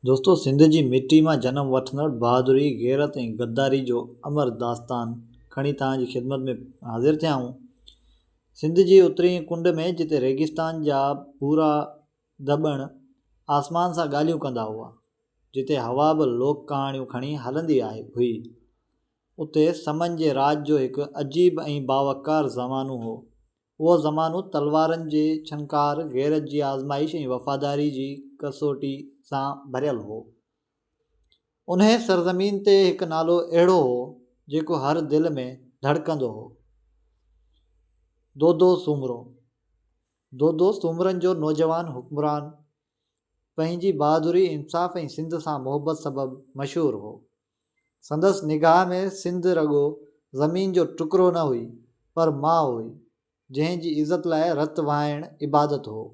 دوستو سنڌ جي مٽي مان جنم وٺندڙ بهادري، غيرت ۽ غداري جو امر داستان کڻي توهان جي خدمت ۾ حاضر ٿيا آهيون. سنڌ جي اترئين ڪنڊ ۾ جتي ريگستان جا ڀورا ڌٻڻ آسمان سان ڳالهيون ڪندا هئا، جتي هوا به لوڪ ڪهاڻيون کڻي هلندي هئي، اتي سمن جي راڄ جو هڪ عجيب ۽ باوقار زمانو هو. اهو زمانو تلوارن جي ڇنڪار، غيرت جي آزمائش ۽ وفاداري جي ڪسوٽي سان ڀريل هو. انهيء سرزمين تي هڪ نالو اهڙو هو، جيڪو هر دل ۾ ڌڙڪندو هو. دودو سومرو. دودو سومرن جو نوجوان حڪمران پنهنجي بهادري، انصاف ۽ سنڌ سان محبت سبب مشهور هو. سندس نگاهه ۾ سنڌ رڳو زمين جو ٽڪرو نه هئي، پر ماء هئي، جنهن جي عزت لاء رت وهائڻ عبادت هو.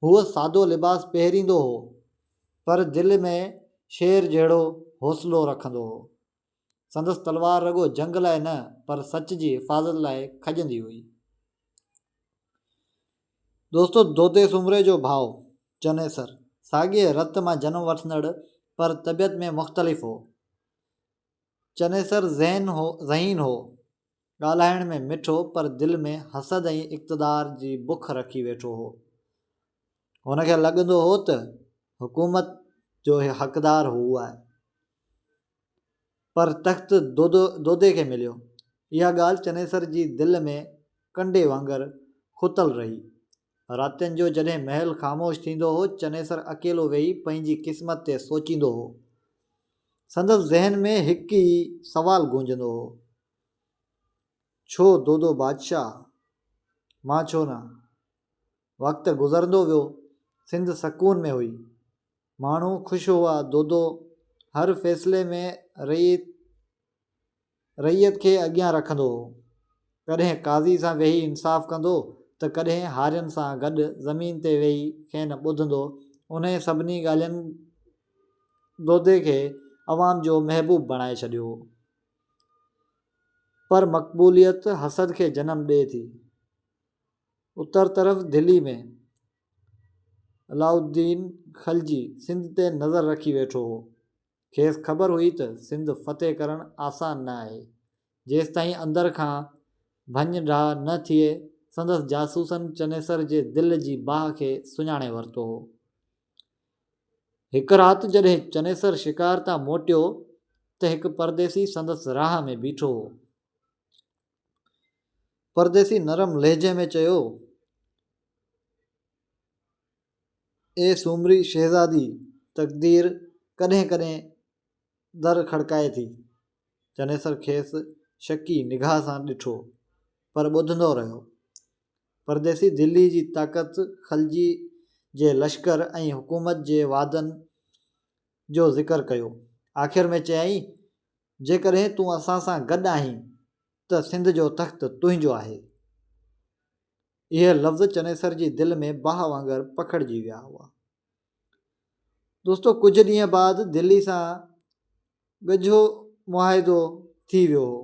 هو سادو لباس پهريندو هو، پر دل ۾ شير جهڙو حوصلو رکندو هو. سندس تلوار رڳو جنگ لاء نه، پر سچ جي حفاظت لاء کڄندي هئي. دوستو دودي سومري جو ڀاء چنيسر ساڳيء رت مان جنم وٺندڙ پر طبيعت ۾ مختلف هو. چنيسر ذهين هو، ڳالهائڻ ۾ مٺو پر دل ۾ حسد ۽ اقتدار جي بک رکي ويٺو هو. هن کي لڳندو هو ته حڪومت جو حقدار هو آهي. پر تخت دودي کي مليو. اها ڳالهه چنيسر جي دل ۾ ڪنڊي وانگر کتل رهي. راتين جو جڏهن محل خاموش ٿيندو هو، چنيسر اڪيلو ويهي پنهنجي قسمت تي سوچيندو هو. سندس ذهن ۾ هڪ ئي سوال گونجندو هو، ڇو دودو بادشاهه، مان ڇو نه؟ وقت گذرندو ويو، سنڌ سڪون ۾ هئي. ماڻهو خوش هئا، دودو هر فيصلي ۾ رعيت کي اڳيان رکندو هو. ڪڏهن قاضي سان ويهي انصاف ڪندو ته ڪڏهن هارين سان گڏ زمين تي ويهي کين ٻڌندو. انهي سڀني ڳالهين دودي کي عوام جو محبوب بڻائي ڇڏيو هو. پر مقبوليت حسد کي جنم ڏئي ٿي. اتر طرف دھلي ۾ علاؤالدين خلجي سنڌ تي نظر رکي ويٺو هو. کيس خبر هئي ته سنڌ فتح ڪرڻ آسان نه آهي، جيستائين اندر کان ڀڃ ڊاهه نه ٿئي. سندس جاسوسن چنيسر جي دل جي باهه کي سڃاڻي ورتو هو. هڪ رات جڏهن چنيسر شڪار تان موٽيو ته هڪ پرديسي سندس راهه ۾ بيٺو هو. پرديسي نرم لهجي ۾ چيو، اي سومري شهزادي، تقدير ڪڏهن ڪڏهن در کڙڪائي ٿي. چنيسر کيس شڪي نگاهه سان ڏٺو، پر ٻڌندو رهيو. پرديسي دلي جي طاقت، خلجي جي لشڪر ۽ حڪومت جي وعدن جو ذڪر ڪيو. آخر ۾ چيائين، جيڪڏهن تون اسان سان گڏ آهين ته سنڌ جو تخت تنهنجو آهي. اهي لفظ چنيسر جي دل ۾ باهه وانگر پکڙجي ويا هئا. دوستو ڪجهه ڏينهن بعد دلي سان ڳجهو معاهدو ٿي ويو هو.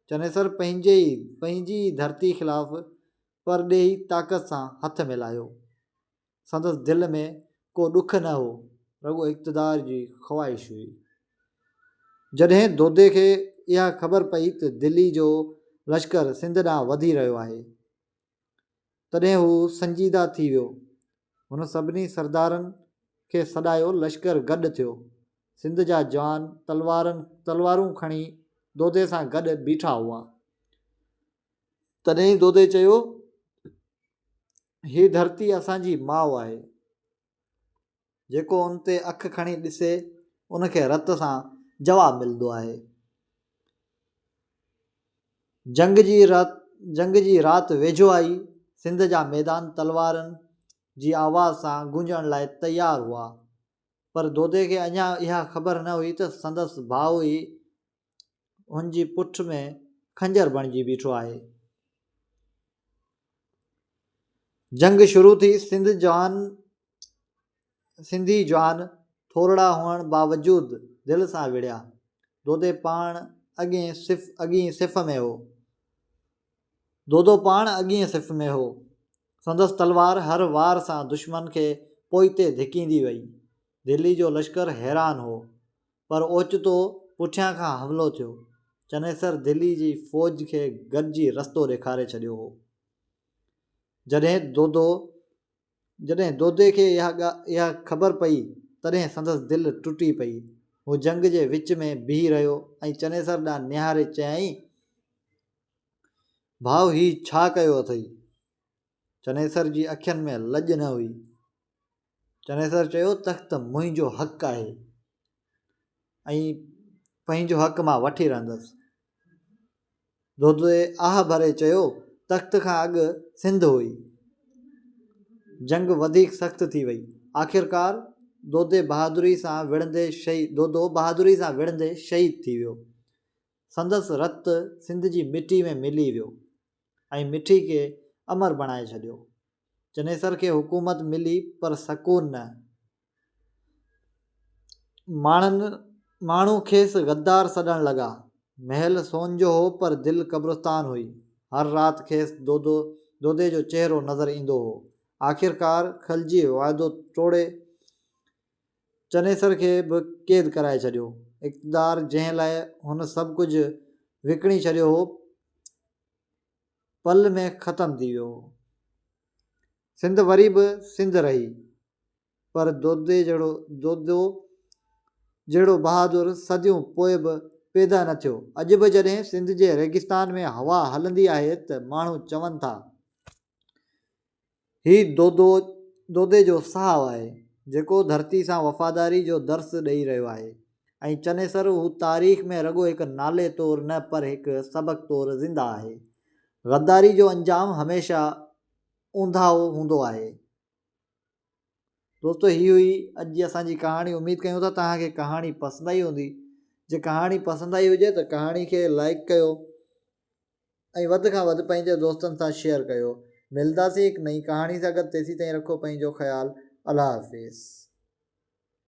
چنيسر پنهنجي ئي پنهنجي ئي ڌرتي خلاف پرڏيهي طاقت سان هٿ ملايو. سندس دل ۾ ڪو ڏک نه هو، رڳو اقتدار جي خواهش هئي. جڏهن دودي کي اها خبر پئي ته دلي جو لشڪر سنڌ ڏانهن وڌي رهيو آهي، تڏهن هو سنجيده ٿي ويو. هن سڀني سردارن کي سڏايو، لشڪر گڏ ٿيو. سنڌ جا جوان تلوارن تلوارون کڻي دودي سان گڏ بيٺا هئا. تڏهن دودي چيو، هي ڌرتي اسان جي ماء آهي. جيڪو ان تي اک کڻي ڏسي، ان کي رت سان جواب ملندو آهي. جنگ جي جنگ جي رات ويجهو آئي. سنڌ جا ميدان تلوارن جي آواز سان گونجڻ لاء تيار هئا. پر دودي کي اڃا اها خبر نه هئي ته سندس ڀاء ئي هن جي پٺ ۾ خنجر بڻجي بيٺو آهي. جنگ شروع ٿي، سنڌ جوان سنڌي جوان ٿورڙا هئڻ باوجود دل سان وڙهيا. دودي پاڻ اڳئين صف اڳئين صف ۾ هو. دودو پاڻ اڳئين صف ۾ هو. سندس تلوار هر وار سان دشمن کي پوئتي ڌڪيندي وئي. دهلي جو لشڪر حيران هو، پر اوچتو پٺيان کان حملو ٿيو. چنيسر دهلي جي فوج کي گڏجي رستو ڏيکاري ڇڏيو هو. جڏهن دودو جڏهن دودي کي اها خبر پئي، تڏهن سندس دل ٽٽي پئي. هو جنگ جي وچ ۾ بيهي رهيو ۽ چنيسر ڏانهن نهاري چيائين، ڀاء هي ڇا ڪيو اٿئي؟ چنيسر جي اکين ۾ لڄ نه هئي. چنيسر چيو، تخت منهنجو حق آهي ۽ پنهنجو حق مان وٺي رهندس. دودي آهه ڀري چيو، تخت کان اڳ سنڌ هئي. جنگ وڌيڪ سخت ٿي وئي. آخرڪار دودي بهادري سان وڙهندي دودو بهادري سان وڙهندي شهيد ٿي ويو. سندس رت سنڌ جي مٽي ۾ ملي ويو ۽ مٺي کي امر بڻائي ڇڏيو. چنيسر کي حڪومت ملي پر سڪون نه. ماڻهن ماڻهو کيس غدار سڏڻ لڳا. محل سون جو هو پر دل قبرستان هئي. هر رات کيس دودو دودي جو چهرو نظر ايندو هو. آخرڪار خلجي واعدو ٽوڙي چنيسر کي به قيد ڪرائي ڇڏيو. اقتدار جنهن لاء هن سڀ ڪجهه وڪڻي ڇڏيو هو، پل ۾ ختم ٿي ويو هو. سنڌ وري به سنڌ رهي. پر دودي جهڙو دودو جهڙو بهادر صديون پوء به پيدا نه ٿيو. اڄ به جڏهن سنڌ جي ريگستان ۾ هوا هلندي آهي ته ماڻهو چون ٿا، هي دودو دودي جو ساهه آهي، جيڪو ڌرتي سان وفاداري جو درس ڏئي رهيو آهي ۽ چنيسر هو تاريخ ۾ رڳو هڪ نالي طور نه پر هڪ سبق طور زنده آهي. غداري جو انجام هميشه اونداهو هوندو آهي. دوستو هي هئي اڄ جي اسان جي ڪهاڻي اميد ڪيون ٿا توهان کي ڪهاڻي پسند آئي هوندي جي ڪهاڻي پسند آئي هجي ته ڪهاڻي کي لائڪ ڪيو ۽ وڌ کان وڌ پنهنجي دوستن سان شيئر ڪيو ملداسين هڪ نئين ڪهاڻي سان گڏ تيسين تائين رکو پنهنجو خيال الله حافظ.